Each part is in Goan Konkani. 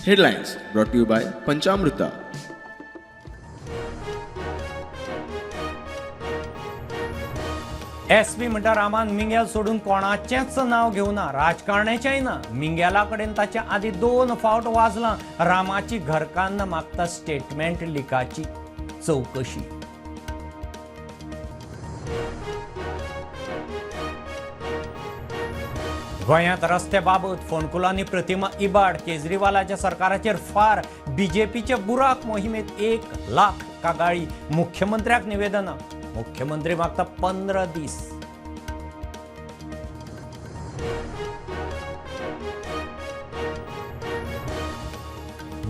Headlines brought to you by Panchamruta. SP म्हणटा रामान मिंगेल सोडून कोणाचेंच नांव घेवना, राजकारण्याचेंय ना. मिंगेला कडेन ताचे आदीं 2 फावट वाजलां. रामाची घरकान्न मागता स्टेटमेंट लिकाची चवकशी. गोंयांत रस्ते बाबत फोंडकुलांनी प्रतिमा इबाड. केजरीवालाच्या सरकाराचेर फार. बीजेपीचे बुराक मोहिमेत 1 लाख कागाळी. मुख्यमंत्र्याक निवेदनां. मुख्यमंत्री मागता 15 दीस.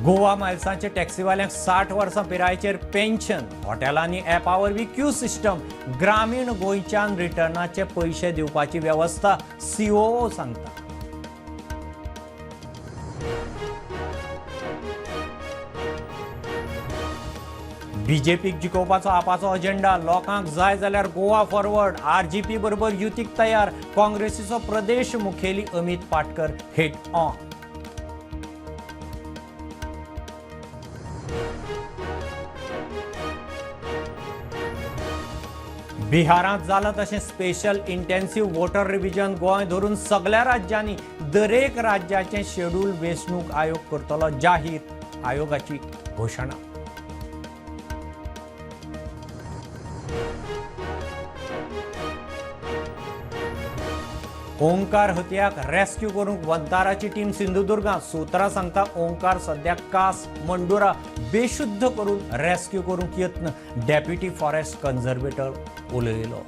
गोवा मायल्सांचे टॅक्सीवाल्यांक 60 वर्सां पिरायेचेर पेन्शन. हॉटेलांनी ॲपा वरवीं क्यू सिस्टम. ग्रामीण गोंयच्यान रिटर्नाचे पयशे दिवपाची वेवस्था सीओओ सांगता. बीजेपीक जिखोवपाचो आपाचो अजेंडा. लोकांक जाय जाल्यार गोवा फॉरवर्ड. आरजीपी बरोबर युतीक तयार. काँग्रेसीचो प्रदेश मुखेली अमित पाटकर हेट ऑन. बिहारांत जालां तशें special intensive voter revision Goa धरून सगल्या राज्यांनी दरेक राज्याचें शेड्यूल वेंचणूक आयोग करतलो जाहीर. आयोगाची घोशणा. ओंकार हतयाक रेस्क्यू करूंक वंताराची टीम सिंधुदुर्गांत. सुत्रां सांगता ओंकार सद्या कास मंडुरा बेशुद्ध करून रेस्क्यू करूंक यत्न. डेप्युटी फॉरेस्ट कन्झर्वेटर उलयलो.